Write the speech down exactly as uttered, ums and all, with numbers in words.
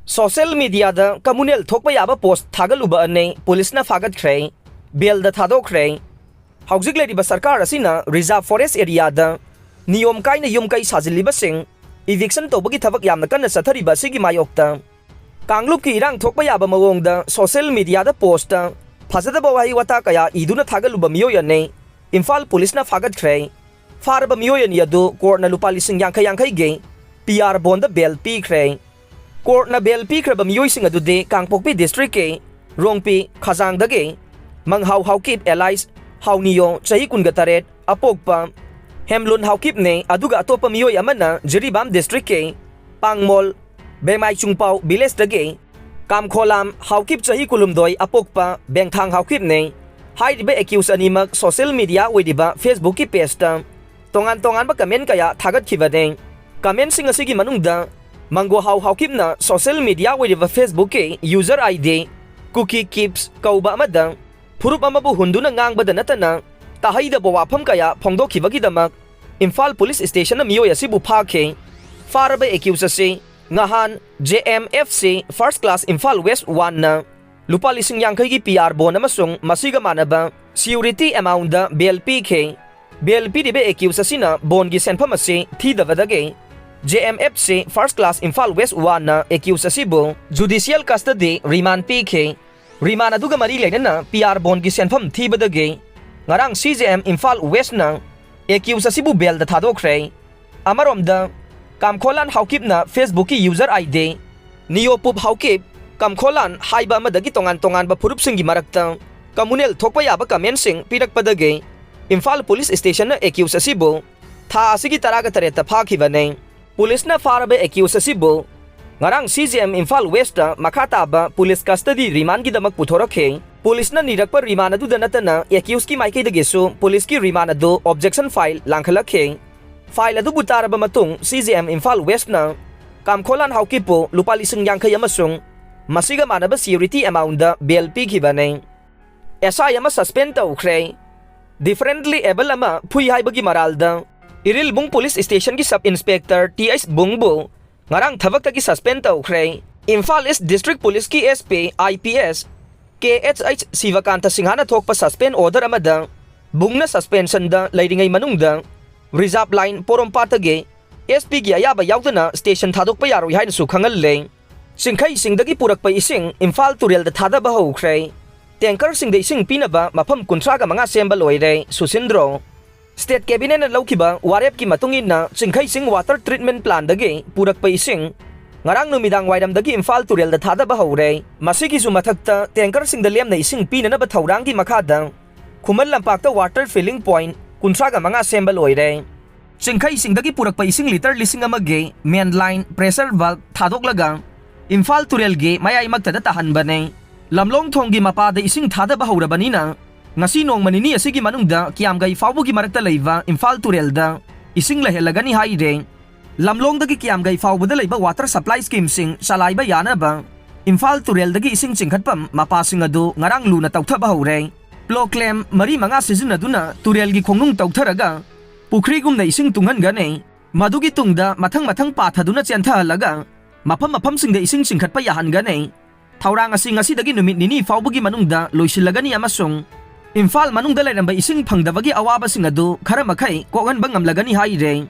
Social ꯃꯤꯗꯤꯌꯥꯗ communal ꯊꯣꯛꯄ ꯌꯥꯕ ꯄꯣꯁ ꯊꯥꯒꯠꯂꯨꯕ ꯑꯅꯤ ꯄꯨꯂꯤꯁꯅ ꯐꯥꯒꯠꯈ꯭ꯔꯦ, ꯕꯦꯜꯗ ꯊꯥꯗꯣꯛꯈ꯭ꯔꯦ꯫ ꯍꯧꯖꯤꯛ ꯂꯩꯔꯤꯕ ꯁꯔꯀꯥꯔ ꯑꯁꯤꯅ ꯔꯤꯖꯥꯔꯚ ꯐꯣꯔꯦꯁ ꯑꯦꯔꯤꯌꯥꯗ ꯅꯤꯌꯣꯝ ꯀꯥꯏꯅ ꯌꯨꯝ ꯀꯩ ꯁꯥꯖꯤꯜꯂꯤꯕꯁꯤꯡ ꯏꯚꯤꯛꯁꯟ ꯇꯧꯕꯒꯤ ꯊꯕꯛ ꯌꯥꯝꯅ ꯀꯟꯅ ꯆꯠꯊꯔꯤꯕ ꯑꯁꯤꯒꯤ ꯃꯥꯌꯣꯛꯇ ꯀꯥꯡꯂꯨꯞꯀꯤ ꯏꯔꯥꯡ ꯊꯣꯛꯄ ꯌꯥꯕ ꯃꯑꯣꯡꯗ ꯁꯣꯁꯤꯌꯦꯜ ꯃꯤꯗꯤꯌꯥꯗ ꯄꯣꯁꯇ ꯐꯖꯗꯕ ꯋꯥꯍꯩ ꯋꯥꯇꯥ ꯀꯌꯥ ꯏꯗꯨꯅ ꯊꯥꯒꯠꯂꯨꯕ ꯃꯤꯑꯣꯏ ꯑꯅꯤ ꯏꯝꯐꯥꯜ ꯄꯨꯂꯤꯁꯅ ꯐꯥꯒꯠꯈ꯭ꯔꯦ꯫ ꯐꯥꯔꯕ ꯃꯤꯑꯣꯏ ꯑꯅꯤ ꯑꯗꯨ ꯀꯣꯔꯠꯅ ꯂꯨꯄꯥ ꯂꯤꯁꯤꯡ ꯌꯥꯡꯈꯩ ꯌꯥꯡꯈꯩꯒꯤ ꯄꯤ ꯑꯥꯔ ꯕꯣꯟꯗ ꯕꯦꯜ ꯄꯤꯈ꯭ꯔꯦ꯫ ꯀꯣꯔꯠꯅ ꯕꯦꯜ ꯄꯤꯈ꯭ꯔꯕ ꯃꯤꯑꯣꯏꯁꯤꯡ ꯑꯗꯨꯗꯤ ꯀꯥꯡꯄꯣꯛꯄꯤ ꯗꯤꯁꯇ꯭ꯔꯤꯛꯀꯤ ꯔꯣꯡꯄꯤ ꯈꯖꯥꯡꯗꯒꯤ ꯃꯪꯍꯥꯎ ꯍꯥꯎꯀꯤꯞ ꯑꯦꯂꯥꯏꯁ ꯍꯥꯎꯅꯤꯌꯣ, ꯆꯍꯤ ꯀꯨꯟꯒ ꯇꯔꯦꯠ, ꯑꯄꯣꯛꯄ ꯍꯦꯝꯂꯨꯟ ꯍꯥꯎꯀꯤꯞꯅꯦ, ꯑꯗꯨꯒ ꯑꯇꯣꯞꯄ ꯃꯤꯑꯣꯏ ꯑꯃꯅ ꯖꯤꯔꯤꯕꯥꯝ ꯗꯤꯁꯇ꯭ꯔꯤꯛꯀꯤ ꯄꯥꯡꯃꯣꯜ ꯕꯦꯃꯥꯏ ꯆꯨꯡꯄꯥꯎ ꯚꯤꯂꯦꯖꯇꯒꯤ ꯀꯥꯝꯈꯣꯂꯥꯝ ꯍꯥꯎꯀꯤꯞ, ꯆꯍꯤ ꯀꯨꯟꯍꯨꯝꯗꯣꯏ, ꯑꯄꯣꯛꯄ ꯕꯦꯡꯊꯥꯡ ꯍꯥꯎꯀꯤꯞꯅꯦ꯫ ꯍꯥꯏꯔꯤꯕ ꯑꯦꯀ꯭ꯌꯨꯁ ꯑꯅꯤꯃꯛ ꯁꯣꯁꯤꯌꯦꯜ ꯃꯤꯗꯤꯌꯥ ꯑꯣꯏꯔꯤꯕ ꯐꯦꯁꯕꯨꯛꯀꯤ ꯄꯦꯖꯇ ꯇꯣꯉꯥꯟ ꯇꯣꯉꯥꯟꯕ ꯀꯃꯦꯟ ꯀꯌꯥ ꯊꯥꯒꯠꯈꯤꯕꯅꯦ꯫ ꯀꯃꯦꯟꯁꯤꯡ ꯑꯁꯤꯒꯤ ꯃꯅꯨꯡꯗ ꯃꯪꯒꯣꯍꯥꯎ ꯍꯥꯎꯀꯤꯞꯅ ꯁꯣꯁꯤꯌꯦꯜ ꯃꯤꯗꯤꯌꯥ ꯑꯣꯏꯔꯤꯕ ꯐꯦꯁꯕꯨꯛꯀꯤ ꯌꯨꯖꯔ ꯑꯥꯏ ꯗꯤ ꯀꯨꯀꯤ ꯀꯤꯞꯁ ꯀꯧꯕ ꯑꯃꯗ ꯐꯨꯔꯨꯞ ꯑꯃꯕꯨ ꯍꯨꯟꯗꯨꯅ ꯉꯥꯡꯕꯗ ꯅꯠꯇꯅ ꯇꯥꯍꯩꯗꯕ ꯋꯥꯐꯝ ꯀꯌꯥ ꯐꯣꯡꯗꯣꯛꯈꯤꯕꯒꯤꯗꯃꯛ ꯏꯝꯐꯥꯜ ꯄꯨꯂꯤꯁ ꯁ꯭ꯇꯦꯁꯟꯅ ꯃꯤꯑꯣꯏ ꯑꯁꯤꯕꯨ ꯐꯥꯈꯤ꯫ ꯐꯥꯔꯕ ꯑꯦꯀ꯭ꯌꯨꯁ ꯑꯁꯤ ꯉꯍꯥꯟ J M F C first class Imphal west ꯋꯥꯟꯅ ꯂꯨꯄꯥ ꯂꯤꯁꯤꯡ ꯌꯥꯡꯈꯩꯒꯤ ꯄꯤ ꯑꯥꯔ ꯕꯣꯟ ꯑꯃꯁꯨꯡ ꯃꯁꯤꯒ ꯃꯥꯟꯅꯕ ꯁꯤꯌꯨꯔꯤꯇꯤ ꯑꯦꯃꯥꯎꯟꯗ ꯕꯦꯜ ꯄꯤꯈꯤ꯫ ꯕꯦꯜ ꯄꯤꯔꯤꯕ ꯑꯦꯀ꯭ꯌꯨꯁ ꯑꯁꯤꯅ ꯕꯣꯟꯒꯤ ꯁꯦꯟꯐꯝ ꯑꯁꯤ ꯊꯤꯗꯕꯗꯒꯤ J M F C first class Imphal west ꯋꯥꯟꯅ ꯑꯦꯀ꯭ꯌꯨꯁ ꯑꯁꯤꯕꯨ ꯖꯨꯗꯤꯁꯤꯌꯦꯜ ꯀꯁꯇꯗꯤ ꯔꯤꯃꯥꯟ ꯄꯤꯈꯤ꯫ ꯔꯤꯃꯥꯟ ꯑꯗꯨꯒ ꯃꯔꯤ ꯂꯩꯅꯅ ꯄꯤ ꯑꯥꯔ ꯕꯣꯟꯒꯤ ꯁꯦꯟꯐꯝ ꯊꯤꯕꯗꯒꯤ ꯉꯔꯥꯡ ꯁꯤ ꯖꯦ ꯑꯦꯝ ꯏꯝꯐꯥꯜ ꯋꯦꯁꯅ ꯑꯦꯀ꯭ꯌꯨꯁ ꯑꯁꯤꯕꯨ ꯕꯦꯜꯗ ꯊꯥꯗꯣꯛꯈ꯭ꯔꯦ꯫ ꯑꯃꯔꯣꯝꯗ, ꯀꯥꯝꯈꯣꯂꯥꯟ ꯍꯥꯎꯀꯤꯞꯅ ꯐꯦꯁꯕꯨꯛꯀꯤ ꯌꯨꯖꯔ ꯑꯥꯏ ꯗꯤ ꯅꯤꯌꯣꯄꯨꯞ ꯍꯥꯎꯀꯤꯞ ꯀꯥꯝꯈꯣꯂꯥꯟ ꯍꯥꯏꯕ ꯑꯃꯗꯒꯤ ꯇꯣꯉꯥꯟ ꯇꯣꯉꯥꯟꯕ ꯐꯨꯔꯨꯞꯁꯤꯡꯒꯤ ꯃꯔꯛꯇ ꯀꯃꯨꯅꯦꯜ ꯊꯣꯛꯄ ꯌꯥꯕ ꯀꯃꯦꯟꯁꯤꯡ ꯄꯤꯔꯛꯄꯗꯒꯤ ꯏꯝꯐꯥꯜ ꯄꯨꯂꯤꯁ ꯁ꯭ꯇꯦꯁꯟꯅ ꯑꯦꯀ꯭ꯌꯨꯁ ꯑꯁꯤꯕꯨ ꯊꯥ ꯑꯁꯤꯒꯤ ꯇꯔꯥꯒ ꯇꯔꯦꯠꯇ ꯐꯥꯈꯤꯕꯅꯤ꯫ ꯄꯨꯂꯤꯁꯅ ꯐꯥꯔꯕ ꯑꯦꯀ꯭ꯌꯨꯁ ꯑꯁꯤꯕꯨ ꯉꯔꯥꯡ ꯁꯤ ꯖꯦ ꯑꯦꯝ ꯏꯝꯐꯥꯜ ꯋꯦꯁꯇ ꯃꯈꯥ ꯇꯥꯕ ꯄꯨꯂꯤꯁ ꯀꯁꯇꯗꯤ ꯔꯤꯃꯥꯟꯒꯤꯗꯃꯛ ꯄꯨꯊꯣꯔꯛꯈꯤ꯫ ꯄꯨꯂꯤꯁꯅ ꯅꯤꯔꯛꯄ ꯔꯤꯃꯥꯟ ꯑꯗꯨꯗ ꯅꯠꯇꯅ ꯑꯦꯀ꯭ꯌꯨꯁꯀꯤ ꯃꯥꯏꯀꯩꯗꯒꯤꯁꯨ ꯄꯨꯂꯤꯁꯀꯤ ꯔꯤꯃꯥꯟ ꯑꯗꯨ ꯑꯣꯕꯖꯦꯛꯁꯟ ꯐꯥꯏꯜ ꯂꯥꯡꯈꯠꯂꯛꯈꯤ꯫ ꯐꯥꯏꯜ ꯑꯗꯨꯕꯨ ꯇꯥꯔꯕ ꯃꯇꯨꯡ ꯁꯤ ꯖꯦ ꯑꯦꯝ ꯏꯝꯐꯥꯜ ꯋꯦꯁꯅ ꯀꯥꯝꯈꯣꯂꯥꯟ ꯍꯥꯎꯀꯤꯞꯄꯨ ꯂꯨꯄꯥ ꯂꯤꯁꯤꯡ ꯌꯥꯡꯈꯩ ꯑꯃꯁꯨꯡ ꯃꯁꯤꯒ ꯃꯥꯟꯅꯕ ꯁꯤꯌꯨꯔꯤꯇꯤ ꯑꯦꯃꯥꯎꯟꯗ ꯕꯦꯜ ꯄꯤꯈꯤꯕꯅꯤ꯫ ꯑꯦꯁ ꯑꯥꯏ ꯑꯃ ꯁꯁꯄꯦꯟ ꯇꯧꯈ꯭ꯔꯦ꯫ ꯗꯤꯐꯔꯦꯟꯠꯂꯤ ꯑꯦꯕꯜ ꯑꯃ ꯐꯨꯏ ꯍꯥꯏꯕꯒꯤ ꯃꯔꯥꯜꯗ ꯏꯔꯤꯜꯕꯨꯡ ꯄꯨꯂꯤꯁ ꯁ꯭ꯇꯦꯁꯟꯒꯤ ꯁꯕ ꯏꯟꯁꯄꯦꯛꯇꯔ ꯇꯤ ꯑꯩꯆ ꯕꯨꯡꯕꯨ ꯉꯔꯥꯡ ꯊꯕꯛꯇꯒꯤ ꯁꯁꯄꯦꯟ ꯇꯧꯈ꯭ꯔꯦ꯫ ꯏꯝꯐꯥꯜ ꯏꯁ ꯗꯤꯁꯇ꯭ꯔꯤꯛ ꯄꯨꯂꯤꯁꯀꯤ SP, IPS, KHH ꯁꯤꯕꯀꯥꯟꯇ ꯁꯤꯡꯍꯥꯅ ꯊꯣꯛꯄ ꯁꯁꯄꯦꯟ ꯑꯣꯔꯗꯔ ꯑꯃꯗ ꯕꯨꯡꯅ ꯁꯁꯄꯦꯟꯁꯟꯗ ꯂꯩꯔꯤꯉꯩ ꯃꯅꯨꯡꯗ ꯔꯤꯖꯥꯔꯚ ꯂꯥꯏꯟ ꯄꯣꯔꯣꯝꯄꯥꯠꯇꯒꯤ SPꯒꯤ ꯑꯌꯥꯕ ꯌꯥꯎꯗꯅ ꯁ꯭ꯇꯦꯁꯟ ꯊꯥꯗꯣꯛꯄ ꯌꯥꯔꯣꯏ ꯍꯥꯏꯅꯁꯨ ꯈꯪꯍꯜꯂꯦ꯫ ꯆꯤꯡꯈꯩꯁꯤꯡꯗꯒꯤ ꯄꯨꯔꯛꯄ ꯏꯁꯤꯡ ꯏꯝꯐꯥꯜ ꯇꯨꯔꯦꯜꯗ ꯊꯥꯗꯕ ꯍꯧꯈ꯭ꯔꯦ꯫ ꯇꯦꯡꯀꯔꯁꯤꯡꯗ ꯏꯁꯤꯡ ꯄꯤꯅꯕ ꯃꯐꯝ ꯀꯨꯟꯊ꯭ꯔꯥꯒ ꯃꯉꯥ ꯁꯦꯝꯕ ꯂꯣꯏꯔꯦ꯫ ꯁꯨꯁꯤꯟꯗ꯭ꯔꯣ꯫ ꯁ꯭ꯇꯦꯠ ꯀꯦꯕꯤꯅꯦꯠꯅ ꯂꯧꯈꯤꯕ ꯋꯥꯔꯦꯞꯀꯤ ꯃꯇꯨꯡ ꯏꯟꯅ ꯆꯤꯡꯈꯩꯁꯤꯡ ꯋꯥꯇꯔ ꯇ꯭ꯔꯤꯠꯃꯦꯟ ꯄ꯭ꯂꯥꯟꯗꯒꯤ ꯄꯨꯔꯛꯄ ꯏꯁꯤꯡ ꯉꯔꯥꯡ ꯅꯨꯃꯤꯗꯥꯡ ꯋꯥꯏꯔꯝꯗꯒꯤ ꯏꯝꯐꯥꯜ ꯇꯨꯔꯦꯜꯗ ꯊꯥꯗꯕ ꯍꯧꯔꯦ꯫ ꯃꯁꯤꯒꯤꯁꯨ ꯃꯊꯛꯇ ꯇꯦꯡꯀꯔꯁꯤꯡꯗ ꯂꯦꯝꯅ ꯏꯁꯤꯡ ꯄꯤꯅꯅꯕ ꯊꯧꯔꯥꯡꯒꯤ ꯃꯈꯥꯗ ꯈꯨꯃꯟ ꯂꯝꯄꯥꯛꯇ ꯋꯥꯇꯔ ꯐꯤꯂꯤꯡ ꯄꯣꯏꯟꯠ ꯀꯨꯟꯊ꯭ꯔꯥꯒ ꯃꯉꯥ ꯁꯦꯝꯕ ꯂꯣꯏꯔꯦ꯫ ꯆꯤꯡꯈꯩꯁꯤꯡꯗꯒꯤ ꯄꯨꯔꯛꯄ ꯏꯁꯤꯡ ꯂꯤꯇꯔ ꯂꯤꯁꯤꯡ ꯑꯃꯒꯤ ꯃꯦꯟ ꯂꯥꯏꯟ ꯄ꯭ꯔꯦꯁꯔ ꯚꯥꯜꯚ ꯊꯥꯗꯣꯛꯂꯒ ꯏꯝꯐꯥꯜ ꯇꯨꯔꯦꯜꯒꯤ ꯃꯌꯥꯏꯃꯛꯇꯗ ꯇꯥꯍꯟꯕꯅꯦ꯫ ꯂꯝꯂꯣꯡ ꯊꯣꯡꯒꯤ ꯃꯄꯥꯗ ꯏꯁꯤꯡ ꯊꯥꯗꯕ ꯍꯧꯔꯕꯅꯤꯅ ꯉꯁꯤ ꯅꯣꯡꯃ ꯅꯤꯅꯤ ꯑꯁꯤꯒꯤ ꯃꯅꯨꯡꯗ ꯀꯤꯌꯥꯝꯒꯩ ꯐꯥꯎꯕꯒꯤ ꯃꯔꯛꯇ ꯂꯩꯕ ꯏꯝꯐꯥꯜ ꯇꯨꯔꯦꯜꯗ ꯏꯁꯤꯡ ꯂꯩꯍꯜꯂꯒꯅꯤ ꯍꯥꯏꯔꯦ꯫ ꯂꯝꯂꯣꯡꯗꯒꯤ ꯀꯤꯌꯥꯝꯒꯩ ꯐꯥꯎꯕꯗ ꯂꯩꯕ ꯋꯥꯇꯔ ꯁꯄ꯭ꯂꯥꯏ ꯁ꯭ꯀꯤꯝꯁꯤꯡ ꯆꯂꯥꯏꯕ ꯌꯥꯅꯕ ꯏꯝꯐꯥꯜ ꯇꯨꯔꯦꯜꯗꯒꯤ ꯏꯁꯤꯡ ꯆꯤꯡꯈꯠꯐꯝ ꯃꯄꯥꯁꯤꯡ ꯑꯗꯨ ꯉꯔꯥꯡ ꯂꯨꯅ ꯇꯧꯊꯕ ꯍꯧꯔꯦ꯫ ꯄ꯭ꯂꯣꯀ꯭ꯂꯦꯝ ꯃꯔꯤ ꯃꯉꯥ ꯁꯤꯖꯤꯟꯅꯗꯨꯅ ꯇꯨꯔꯦꯜꯒꯤ ꯈꯣꯡꯅꯨꯡ ꯇꯧꯊꯔꯒ ꯄꯨꯈ꯭ꯔꯤꯒꯨꯝꯅ ꯏꯁꯤꯡ ꯇꯨꯡꯍꯟꯒꯅꯤ꯫ ꯃꯗꯨꯒꯤ ꯇꯨꯡꯗ ꯃꯊꯪ ꯃꯊꯪ ꯄꯥꯊꯗꯨꯅ ꯆꯦꯟꯊꯍꯜꯂꯒ ꯃꯐꯝ ꯃꯐꯝꯁꯤꯡꯗ ꯏꯁꯤꯡ ꯆꯤꯡꯈꯠꯄ ꯌꯥꯍꯟꯒꯅꯤ꯫ ꯊꯧꯔꯥꯡ ꯑꯁꯤ ꯉꯁꯤꯗꯒꯤ ꯅꯨꯃꯤꯠ ꯅꯤꯅꯤ ꯐꯥꯎꯕꯒꯤ ꯃꯅꯨꯡꯗ ꯂꯣꯏꯁꯤꯜꯂꯒꯅꯤ ꯑꯃꯁꯨꯡ ꯏꯝꯐꯥꯜ ꯃꯅꯨꯡꯗ ꯂꯩꯔꯝꯕ ꯏꯁꯤꯡ ꯐꯪꯗꯕꯒꯤ ꯑꯋꯥꯕꯁꯤꯡ ꯑꯗꯨ ꯈꯔ ꯃꯈꯩ ꯀꯣꯛꯍꯟꯕ ꯉꯝꯂꯒꯅꯤ ꯍꯥꯏꯔꯦ꯫